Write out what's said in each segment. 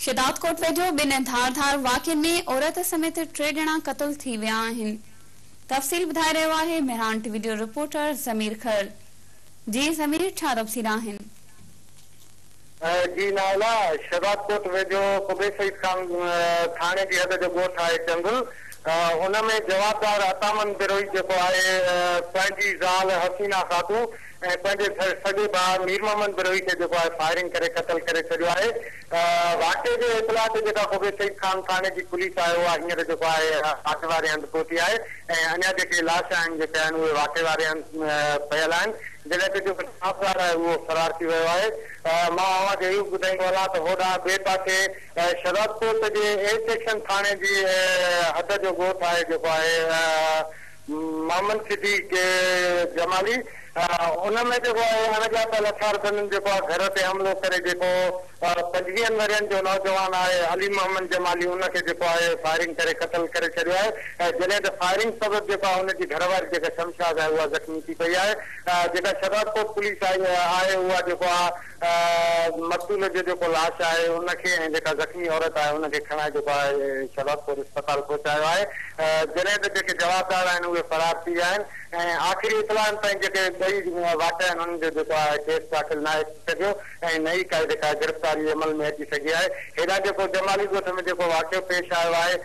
شهدادڪوٽ ويجهو ٻن ڌار ڌار واقعن ۾ عورت سميت ٽي ڄڻا قتل ٿي ويا آهن. تفصيل ٻڌائي رهيو آهي مهراڻ ٽي وي جو رپورٽر ضمير کهڙ. جي ضمير ڇا تفصيل آهن؟ جي نائلا، شهدادڪوٽ ويجهو قبي سعيد خان ٿاڻي جي حد جو ڳوٺ آهي چنگل ان ۾ جوابدار عطامن بروهي جيڪو آهي پنهنجي زال حسينا خاتون ۽ پنهنجي سڳي ڀاء مير محمد بروهي کي جيڪو آهي فائرنگ ڪري قتل ڪري ڇڏيو آهي. واقعي جي اطلاع تي جيڪا قبي سعيد خان ٿاڻي جي پوليس آهي اها هينئر جيڪو آهي واقعي واري هنڌ پهتي آهي ۽ اڃا جيڪي لاش آهن جيڪي آهن اهي واقعي واري هنڌ پيل آهن جڏهن ته جيڪو جوابدار آهي اهو فرار ٿي ويو آهي. مان اوهان کي اهو به ٻڌائيندو هلان ته هوڏانهن ٻئي پاسي شهدادڪوٽ جي اي سيڪشن ٿاڻي جي حد جو ڳوٺ آهي جيڪو آهي محمد صديق جمالي ان ۾ جيڪو آهي اڻڄاتل هٿياربندن جيڪو آهي گهر تي حملو ڪري جيڪو 25 ورهين جو نوجوان آهي علي محمد جمالي ان کي جيڪو آهي فائرنگ ڪري قتل ڪري ڇڏيو آهي جڏهن ته فائرنگ سبب جيڪو آهي ان جي گهر واري جيڪا شمشاد آهي اها زخمي ٿي پئي آهي جيڪا شهدادڪوٽ پوليس آئي آهي اها جيڪو آهي مقتول جو جيڪو لاش آهي ان کي ۽ جيڪا زخمي عورت آهي ان کي کڻائي جيڪو آهي شهدادڪوٽ اسپتال پهچايو آهي جڏهن ته جيڪي جوابدار آهن اهي فرار ٿي ويا آهن ۽ آخري اطلاعن تائين جيڪي ٻئي واقعا آهن انهن جو جيڪو آهي ڪيس داخل ناهي ٿي سگهيو ۽ نه ئي ڪا جيڪا گرفتاري عمل ۾ اچي سگهي آهي هيڏانهن جيڪو جمالي ڳوٺ ۾ جيڪو واقعو پيش آيو آهي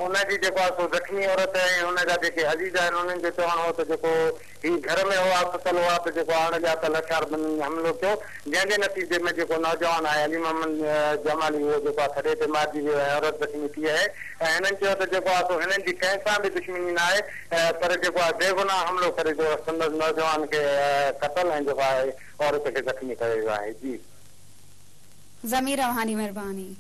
ان جي جيڪو آهي سو زخمي عورت ۽ ان جا جيڪي عزيز آهن انهن جو چوڻ هو ته جيڪو هي گهر ۾ هئا ستل هئا ته جيڪو اڻ ڄاتل هٿياربندن حملو ڪيو جنهن جي نتيجي ۾ جيڪو نوجوان آهي علي محمد جمالي اهو جيڪو آهي ٿڏي تي مارجي ويو ۽ عورت زخمي ٿي آهي ۽ هنن چيو ته جيڪو آهي سو هنن جي ڪنهن سان به دشمني نه آهي پر جيڪو آهي بيگناهه حملو ڪري جو سندس نوجوان کي قتل ۽ جيڪو آهي عورت کي زخمي ڪيو ويو آهي جي. ضمير اوهان جي مهرباني.